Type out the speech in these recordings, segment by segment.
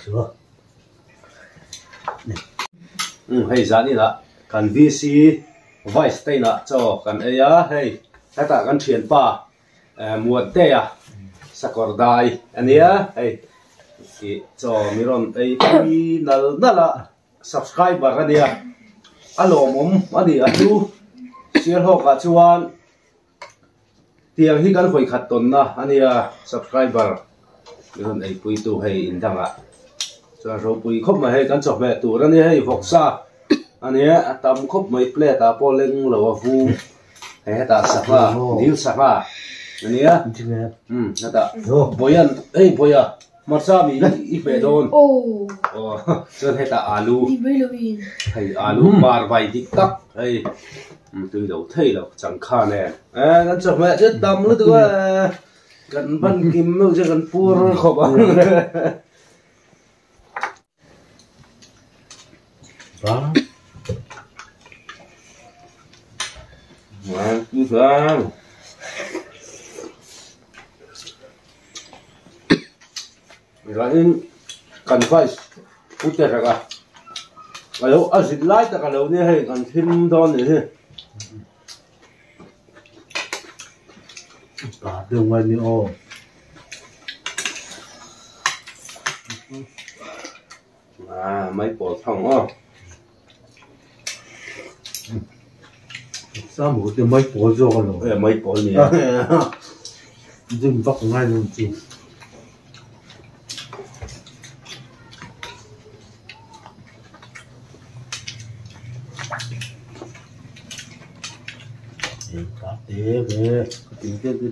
Hei zan inah kan VC Vice te inah chaw kan ei a, hei hetah kan thianpa Muantea sakawr dai a nia, hei ih chaw mi rawn ei pui nal nal a, subscriber a nia, a lawmawm a ni a chu Sialhawkah chuan. Tiang hi kan hawi khat tawnna a nia subscriber i rawn eipui tu hei in dangah chuan ropui khawp mai hei kan chawhmeh tur a nia hei vawksa a nia a tam khawp mai plate ah pawh leng lo a vung hei hetah sangha dil sangha a nia umm hetah bawian hei bawia hmarcha mi i hmeh dawn aw chuan hetah alu hei alu par vai dik tak hei. Tui lo thei lo changkha nen eh kan chawhmeh chu tam lutuk a kan ban kim meuh chu kan pur khawp ang. Rain kan vice pu te reng a a lo a zin lai tak a lo nia hei kan thim dawn nih hi. Pa deuh ngai ni aw. À mai pawl thang aw. Sa mu te mai pawl zawk a lo. E mai pawl nia. Ding vak ngai lo chu. Ka te ve ka ti te te.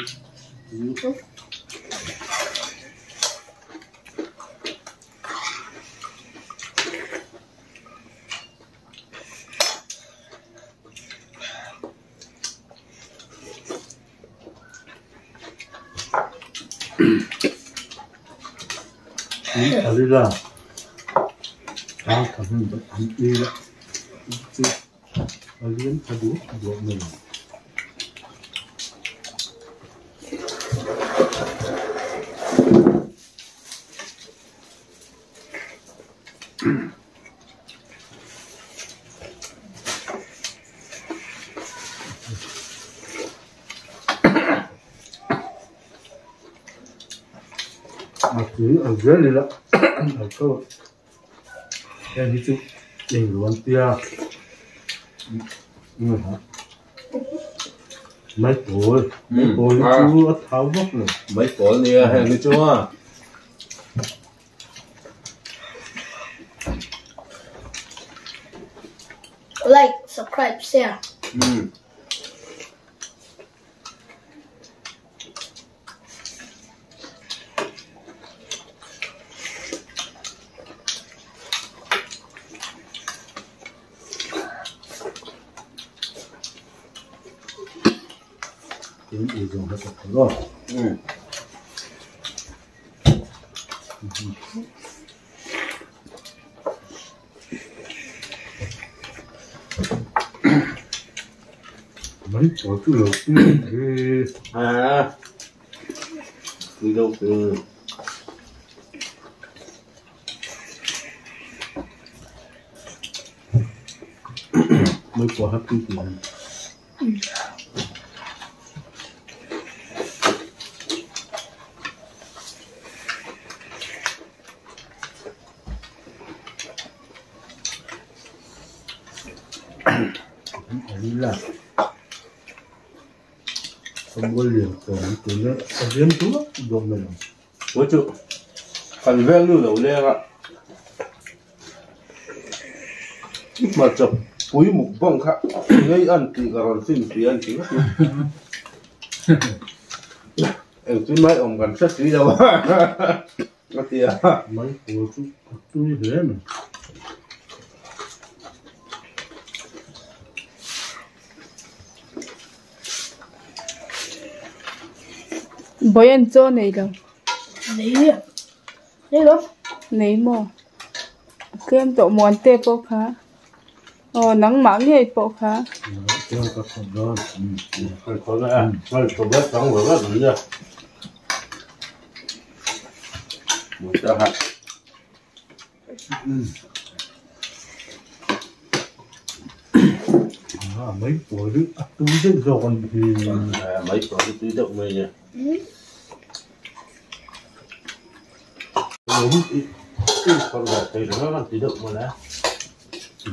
A tui a zel ila a tho heng hi chu englo an tia mai pawl mai pawl hi chu a thau vak lo mai pawl nia heng hi chu a. Like, subscribe, share. Mm. Tin ei zawng hmasa thei aw. Mm. Mai pawl chu lo tui ve. À. Tui lo tui. Mai pawl kha tui tih ang. Chu chu kan vel nu lo leng a hmarcha pui muk bang kha ngei an tih ka rawn fin tih an ti ngawt mai engtin mai awm kan hre si lo a a ti a. Mai pawl chu a tui hle mai. Bawian chaw nei lo. Nei nei lo. Nei maw? Tlem tawh muan te pawh kha. Aw nangmah ngei pawh kha. Mai pawl hi a tui deuh zawk a nih hi. Mai pawl hi tui deuh mai nia.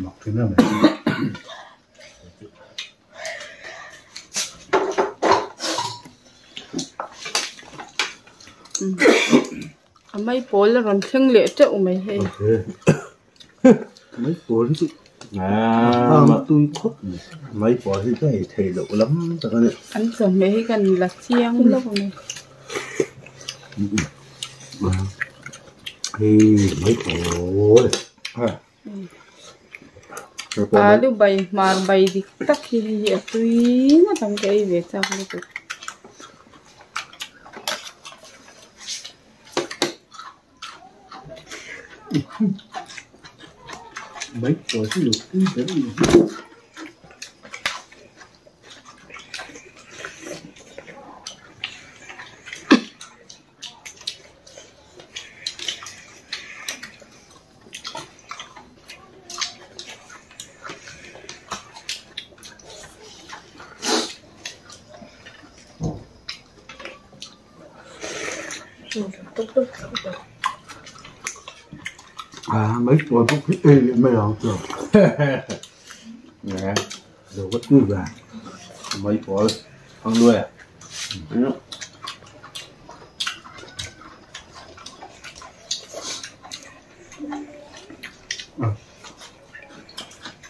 Mak thin em. A mai pawl a rawn thleng leh teuh mai hei. Mai pawl hi chu a tui khawp mai. Mai pawl hi ka ei thei loh lam tak a ni. An chawhmeh hi kan la chiang lo a ni. Hei mai pawl. Alu bai hmar bai dik tak hi hei hi a tui ngawt ang ka ei ve chak lutuk. Mai pawl hi lo tui ber a ni. Mấy tuổi cũng thích đi mấy ông tưởng Nè, đồ có tui gà mấy tuổi không đuôi à? Ừ.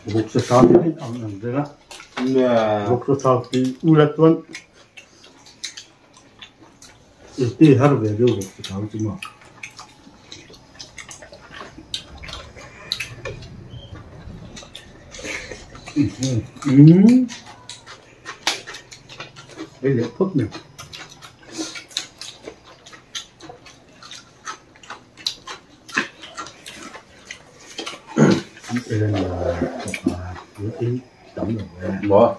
Vawk sa thau hi ang ang zel a, vawk sa thau hi ula chuan inti har ve deuh vawk sa thau chu maw. Ei leh phawt mai. Bỏ.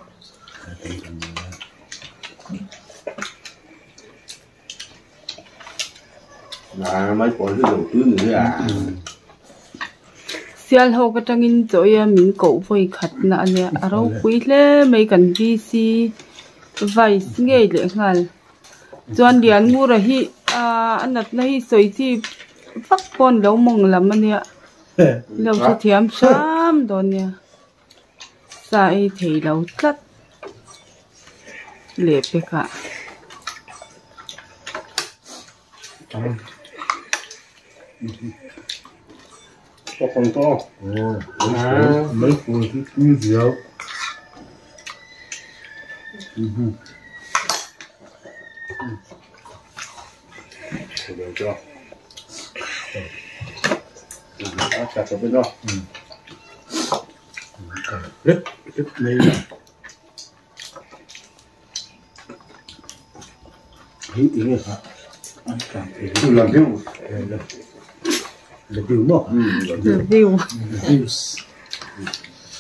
Là mấy quả cái đầu tư nữa à. Sial ho ka tangin chaw ia min koh vawi khat na a nia a ropui hle mai kan VC vice ngei leh nghal chuan Lianngura hi ahh a natna hi sawi chi vak pawn lo mawng lam a nia lo hrethiam hram dawn nia sa ei thei lo tlat leh pek ah.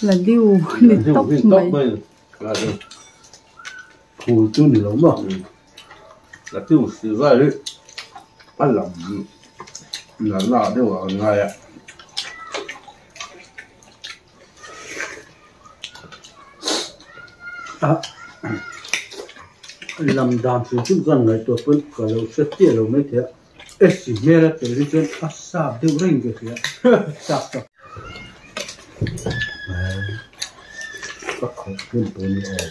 La diu ni tawp mai. Phul chu ni lo maw? La diu si vai hi a lam la na deuh ah an ngai a. Lam dan hrim hrim chuan ngaihtuah pawn ka lo hre chiah lo mai thei a, SC hmel a tel hi chuan a sap deuh reng ka hria, sap tak. Ka khawp hmun pawh ni awm.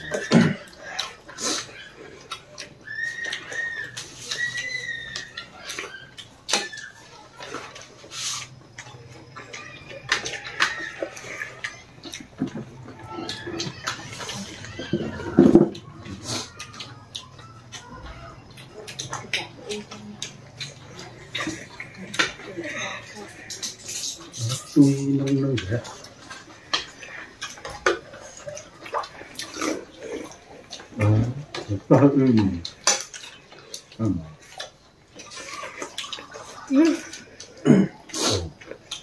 Tui nâng nâng thế.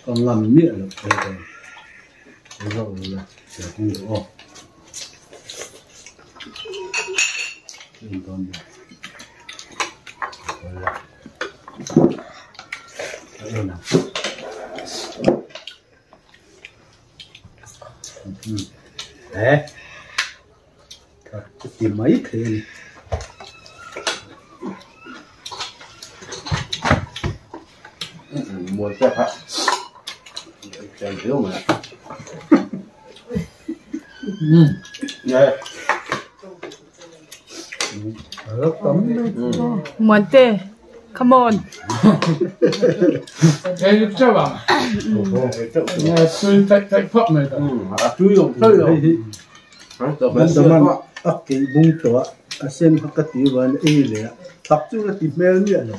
Ka ngam miah loh phei dawn zawk lo la che kawng duh aw en dawn nia a en ang. mai thei a ni. Muan pek a chen viau mai a. Muante come on. A keih bung tawh a, a sen kha ka ti van ei leh a, thak chu ka ti hmel miah lo.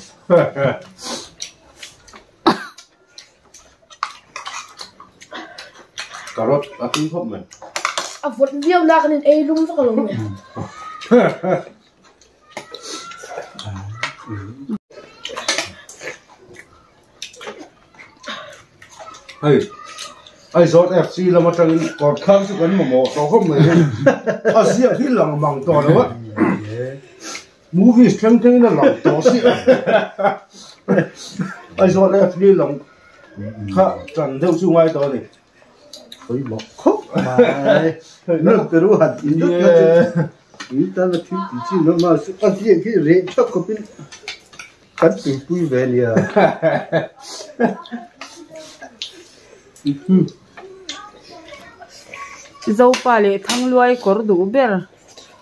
Carrot a tui khawp mai. A vawt viau na kan in ei lum vak lo nge. Hei Aizawl FC lam atangin kawr thar chu kan mamawh tawh khawp mai hei a ziak hi lang mang tawh lo a movies thleng thlengin a lang tawh si Aizawl FC lang kha tan deuh chu ngai tawh a ni. Pawimawh khawp mai nan peru han tih deuh na chu in tan a thil tih chi lo mahse a ziak hi reh thak khawpin Kan tuipui ve nia. Zopa leh Thangluai kawr duh ber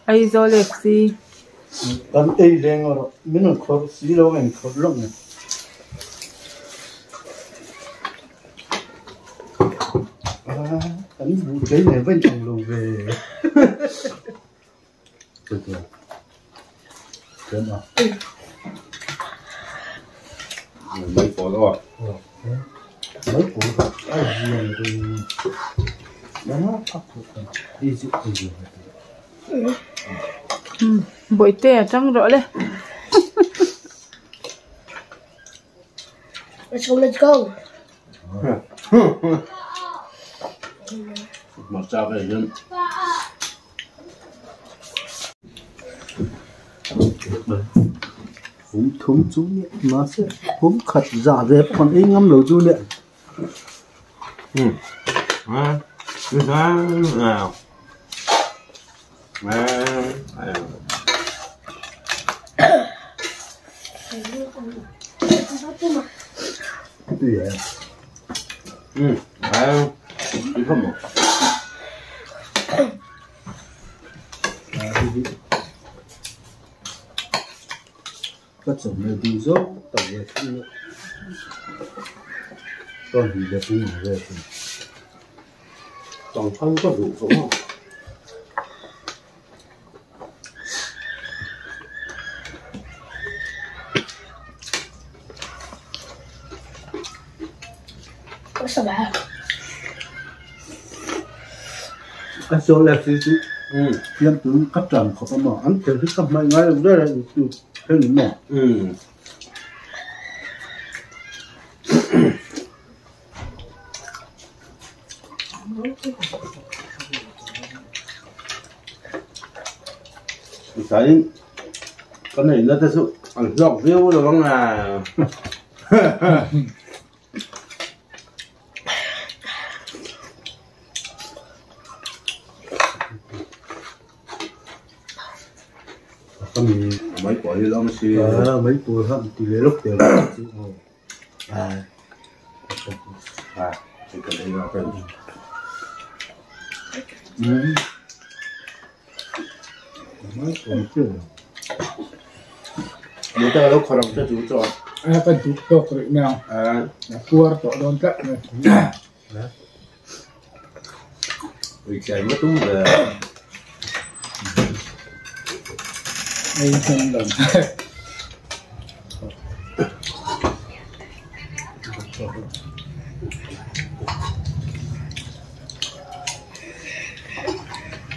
Aizawl FC. Kan ei leng erawh min rawn khawrh si lo a inkhawrh lawk nen. Kan buh chei nen va inang lo ve. Mai pawl aw. Mai pawl a ziang Bawihte a tang rawh le. Let's go, let's go. Hmarcha vel hian. Hum thum chu nia mahse hum khat zah ve pawh kan ei ngam lo chu nia. Ka chawhmeh duh zawk tak ve thung a, ka hnih leh pum ang vel thung. Tangkhan ka duh tawh a. Ka saw leh si chu fiamtun ka tan khawp a maw an thil hi ka hmaih ngai lo ber a youtube heng in maw. Tlaiin ka neihna te chu an hlawk viau lo ang a. Mai pawh hi lawm si. Mai pawh hi ti leh lawk teh ang. Ka duh tawk rih mai ang. A puar tawh dawn tlat mai. Ei hnem lo.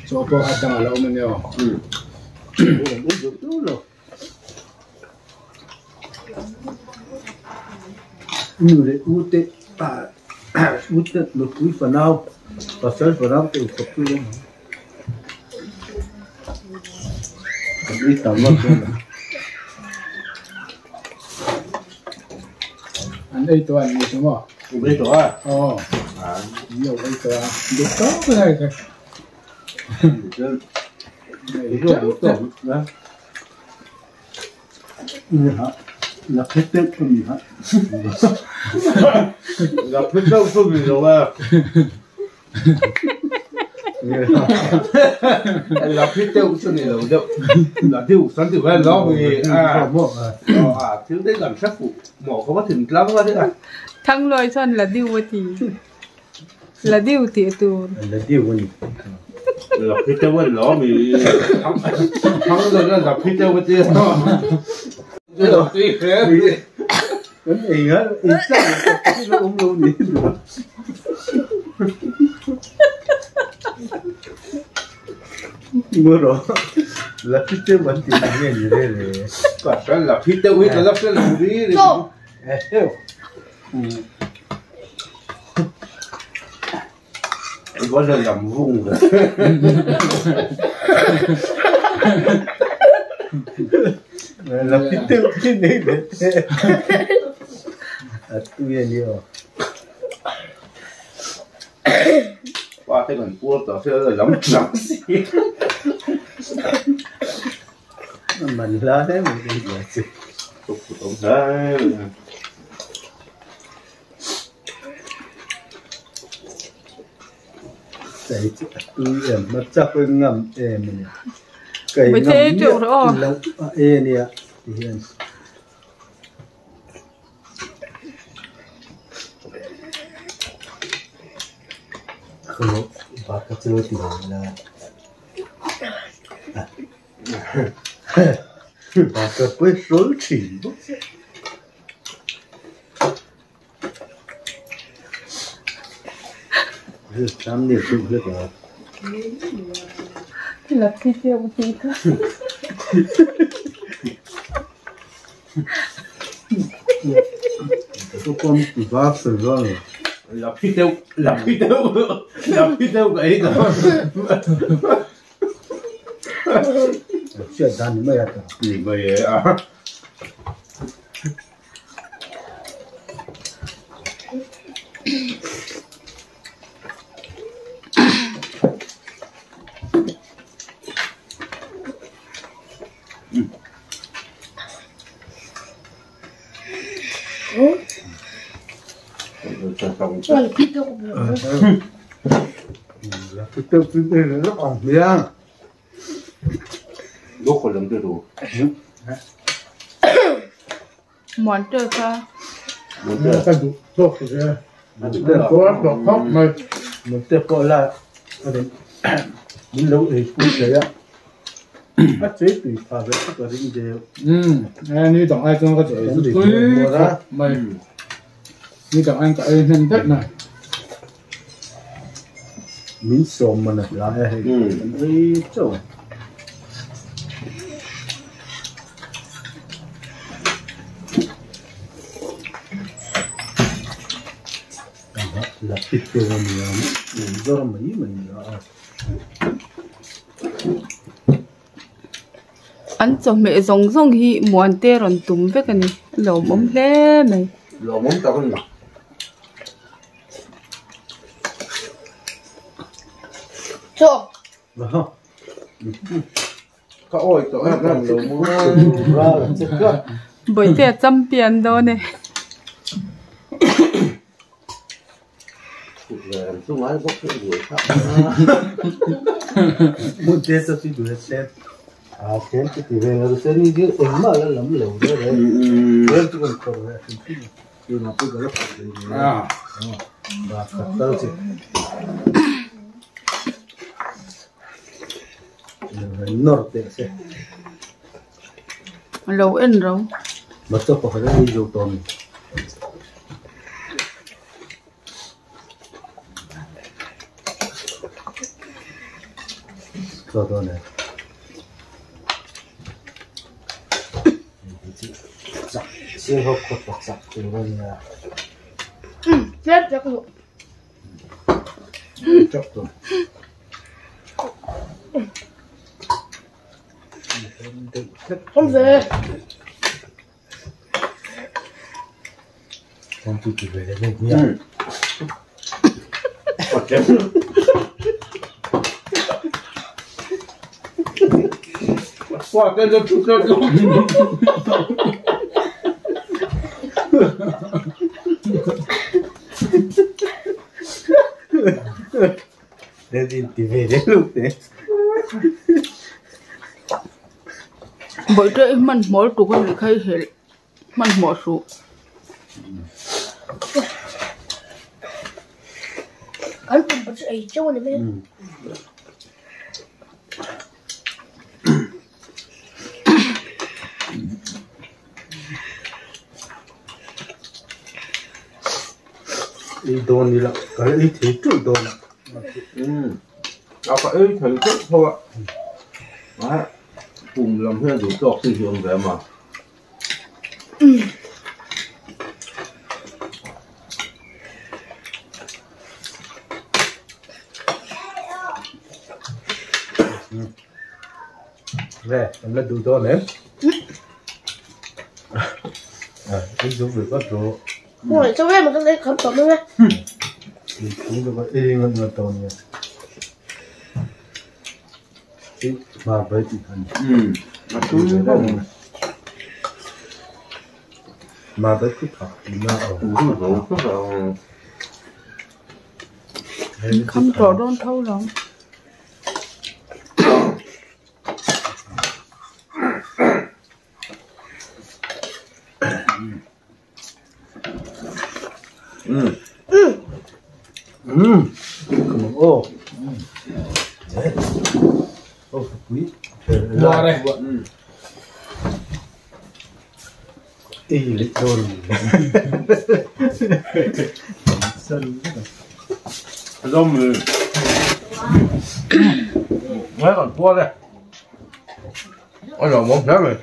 Chaw pawh kha dang a lo awm a nia aw. Nu leh u te u te nupui fanau pasal fanau te inkhawp chu rawng ang. Kan ei tam vak dawn a. An ei tawh a ni chu maw? An ei tawh a? Aw. An lo ei tawh a. Dik tawk a ni. La phê tết không gì hả? La phê tết không gì đâu à. La phê tết không gì đâu đâu. La tiêu sáng tiêu hay lo vì à à thiếu đấy làm sắc phụ mỏ có bắt thỉnh lắm quá thế à. Thăng lôi son là điêu thì là điêu thì tu. La điêu gì? La phê tết vẫn lo vì thăng thăng rồi là phê tết vẫn chưa. Cái gì á, ý chắc nó cũng luôn nhỉ. Mưa rồi, là phê tết vẫn thì nghe gì đây rồi. Cả cái là phê tết ít là phê là gì? Có là làm vùng rồi. La phê tết cái này đấy. À tôi nhiều. Qua thế còn cua tao sẽ là lắm lắm gì. Mình lá thế mình đi về chứ. Tục tổng thế. Đấy chứ tôi em mất chắc cái ngầm em này. Cái ngầm lâu em nè thì hiện. Không, bác có chơi thì là bác có quên số chỉ tám điểm cũng được rồi. Là khi tiêu một tí thôi. Tôi con bác sửa rồi. La phê tết, la phê tết, la phê tết cái đó. Chuyện đàn mới à? Gì vậy à? La phê tết cái này rất ổn nha. Lúc còn làm được rồi. Món chơi sao? Món chơi tốt rồi. Có đọc khóc mày. Mình tiếp gọi là mình lâu thì cũng thế á. Bắt chế tùy pha với các cái gì đều. Ừ, như đồng ai trong cái chỗ này mày. Như đồng anh cái hình đất này. Mình xôm mà là lại ấy chỗ. La phê tết mình do mấy mình là ăn cho mẹ giống giống hi muốn tê rồi túm với cái này lẩu mắm lê mày lẩu mắm tao không cho có ôi tao em làm lẩu mắm bởi thế champion đó này xuống lái bốc cái đuổi khác. Muốn thế sao thì đuổi xem. À thế thì về là sẽ đi chứ ứng mà là lắm lẩu đó đấy. Thế chứ còn còn là thì nó cũng có à. Và thật tao chứ. Norte sẽ. Lẩu ăn rồi. Mà tôi có phải đi du tuần. Cho tôi này. Siêu hộp cột bạc sạc từ bao giờ? Chết chắc rồi. Chắc rồi. Không về. Không tôi chỉ về đây nhá. Ok. 哇，跟着出这种。Bởi thế mình mỗi tụ con bị khai hệ mình mỗi số anh cũng bật ấy cho này mấy đi đôn đi lắm, cái ý thế chủ đôn. À cái ý thế chút thôi ạ. Cùng làm thế đủ tọt thì hiểu về mà. Về, em là đủ đôn em. À, cái giống việc bắt rồi. Ôi, cho em một cái lấy khám tóm nữa. Chúng tôi có yên ngân ngân tồn nhỉ. Mà với chị thần. Mà chú không. Mà với cái thọ thì nó ở. Không trò đôn thâu lắm. Ô. Ô, quý. Qua đây. Y lịch đồn. Sân. Rong rồi. Nghe còn cua đây. Ôi giời, món thế rồi.